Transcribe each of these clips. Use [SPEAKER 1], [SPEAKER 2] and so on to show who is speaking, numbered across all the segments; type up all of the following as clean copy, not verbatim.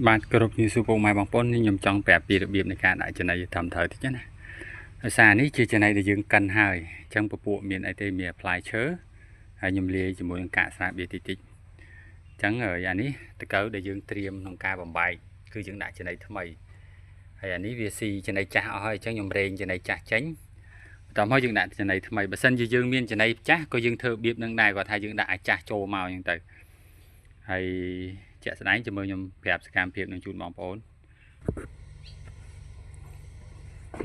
[SPEAKER 1] បាទគោរពជំរាបសួរពុកម៉ែបងប្អូននេះខ្ញុំចង់ប្រាប់ពីរបៀបនៃការដាក់ចំណីត្រឹមត្រូវតិចណាដោយសារនេះជាចំណីដែលយើងកិនហើយអញ្ចឹងពពួកមានអីទេមានផ្លែឈើហើយខ្ញុំលាយជាមួយនឹងកាកស្រាបៀរតិចតិចអញ្ចឹងអានេះតកៅដែលយើងត្រៀមក្នុងការបំបែកគឺយើងដាក់ចំណីថ្មីហើយអានេះវាស៊ីចំណីចាស់អស់ហើយអញ្ចឹងខ្ញុំរែងចំណីចាស់ចេញបន្តមកយើងដាក់ចំណីថ្មីបើសិនជាយើងមានចំណីចាស់ក៏យើងធ្វើរបៀបនឹងដែរគាត់ថាយើងដាក់អាចាស់ចូលមកអញ្ចឹងទៅហើយជាក់ស្ដែងជាមួយខ្ញុំប្រាប់សកម្មភាពនឹងជូនបងប្អូន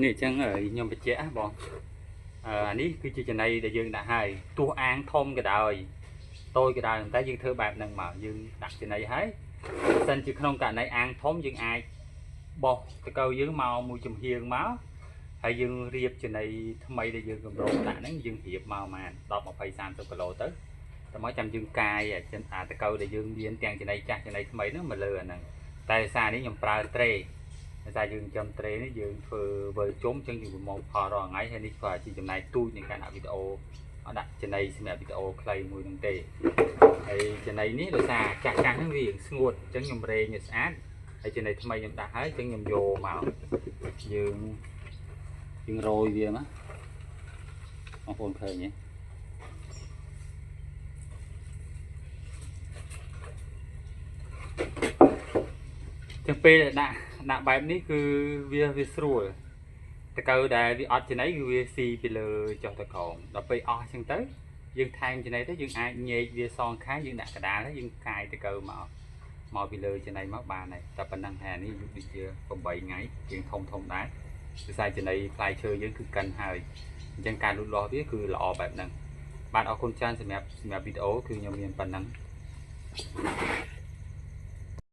[SPEAKER 1] នេះអញ្ចឹងខ្ញុំបញ្ជាក់បងអានេះគឺជាចំណីដែលយើងដាក់ហើយទោះអាងធំក៏ដោយតូចក៏ដោយតែយើងធ្វើបែបហ្នឹងមកយើងដាក់ចំណីហើយបើសិនជាក្នុងករណីអាងធំយើងអាចបោះតកៅយើងមកមួយចំហៀងមកហើយយើងរៀបចំណីថ្មីដែលយើងកម្រងដាក់ហ្នឹងយើងរៀបមកប្រហែល10 20 30គីឡូទៅតែមកចាំយើងកាយអាតកៅដែលយើងមានទាំងចំណីចាស់ចំណីថ្មីហ្នឹងមកលើអាហ្នឹងតែសារនេះខ្ញុំប្រើត្រេដោយសារយើងចំត្រេនេះយើងធ្វើវិលជុំអញ្ចឹងយើងប្រមូលផលរាល់ថ្ងៃហើយនេះក៏ជាចំណែកទូចនៃការដាក់វីដេអូដាក់ចំណីសម្រាប់វីដេអូខ្លីមួយហ្នឹងទេហើយចំណីនេះដោយសារចាស់ចាស់ហ្នឹងវាស្ងួតអញ្ចឹងខ្ញុំរែងឲ្យស្អាតហើយចំណីថ្មីខ្ញុំដាក់ហើយអញ្ចឹងខ្ញុំយកមកយើងរោយវាមកបងប្អូនឃើញទេចឹងពេលដាក់បែបនេះគឺវាស្រួលតកៅដែលវាអត់ចំណីគឺវាស៊ីពីលើចុះទៅក្រោមដល់ពេលអស់ចឹងទៅយើងថែមចំណីទៅយើងអាចញែកវាសងខាងយើងដាក់កដាលហើយយើងកាយតកៅមកពីលើចំណីមកបានហើយតែប៉ុណ្ណឹងហើយនេះដូចជា8ថ្ងៃយើងធំធំដែរពិសេសចំណីផ្លែឈើយើងគឺកិនហើយអញ្ចឹងការលូតលាស់វាគឺល្អបែបហ្នឹងបាទអរគុណច្រើនសម្រាប់វីដេអូគឺខ្ញុំមានប៉ុណ្ណឹង